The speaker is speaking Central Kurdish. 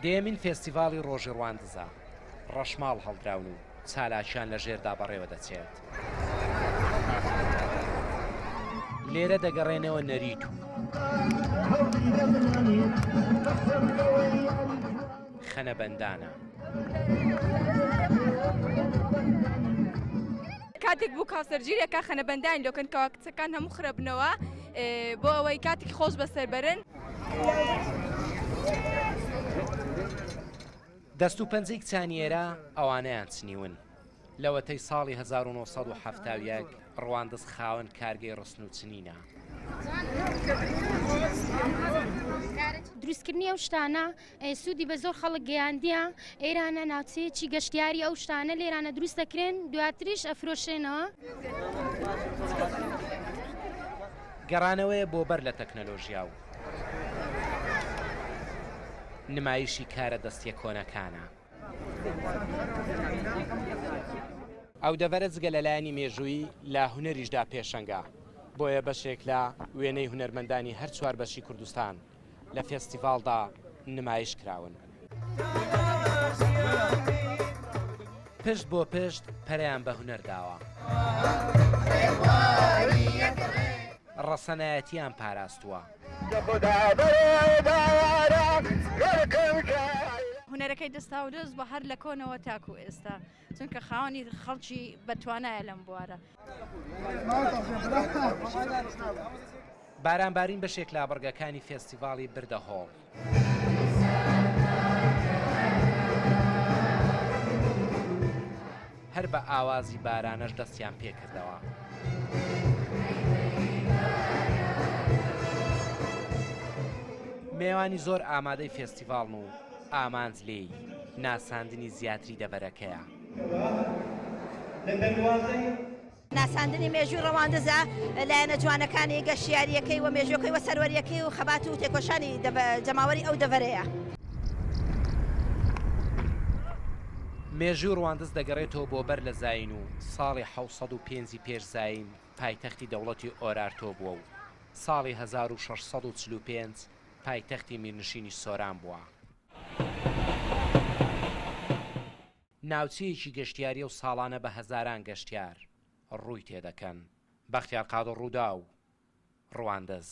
دەیەمین فێستیڤاڵی ڕۆژی ڕواندزە، ڕەشماڵ هەڵدراون و چالاکیان لە ژێردا بەڕێوە دەچێت. لێرە دەگەڕێنەوە نەریت و خەنەبەندانە. کاتێک بوو کاوسەرگیریەکە خەنەبەندانی لۆکەن کەوا کچەکان هەموو خرەبنەوە بۆ ئەوەی کاتێکی خۆش بەسەر بەرن. دەست و پەنجەی کچانی ئێرە ئەوانەیان چنیون. لەوەتەی ساڵی 1971 ڕواندز خاوەن کارگەی ڕستن و چنینە. دروستکردنی ئەو شتانە سوودی بە زۆر خەڵک گەیاندیە، ئێرانە ناوچەیەکی گەشتیاری ئەو شتانە لێرانە دروست دەکرێن دواتریش ئەفرۆشرێنەوە. گەڕانەوەیە بۆ بەر لە تەکنەلۆژیا و نمایشی کارە دەستیە کۆنەکانە. ئەو دەڤەرە جگە لە لایەنی مێژوویی لە هونەریشدا پێشەنگە، بۆیە بەشێک لە وێنەی هونەرمەندانی هەر چوار بەشی کوردستان لە فێستیڤاڵدا نمایش کراون. پشت بۆ پشت پەرەیان بە هونەر داوە. ڕەسەنایەتییان پاراستووە. هونەرەکەی دەستاودەست بووە هەر لە کۆنەوە تاکوو ئێستا، چونکە خاوەنی خەڵکی بەتوانایە لەم بوارە. باران بارین بەشێک لە بڕگەکانی فێستیڤاڵی بردە هۆڵ. هەر بە ئاوازی بارانەش دەستیان پێکردەوە. مێوانی زۆر ئامادەی فێستیڤاڵن و ئامانج لێی ناساندنی زیاتری دەڤەرەکەیە. ناساندنی مێژووی ڕەواندزە، لایەنە جوانەکانی، گەشتیارییەکەی و مێژووەکەی و سەروەرییەکەی و خەبات و تێکۆشانی جەماوەری ئەو دەڤەرەیە. مێژووی ڕواندز دەگەڕێتەوە بۆ بەر لە زایین و ساڵی 705 ی پێش زایین پایتەختی دەوڵەتی ئۆرارتۆ بووە و ساڵی 1645 پایتەختی میرنشینی سۆران بووە. ناوچەیەکی گەشتیاریە و ساڵانە بە هەزاران گەشتیار ڕووی تێدەکەن. بەختیار قادر ڕووداو، ڕواندز.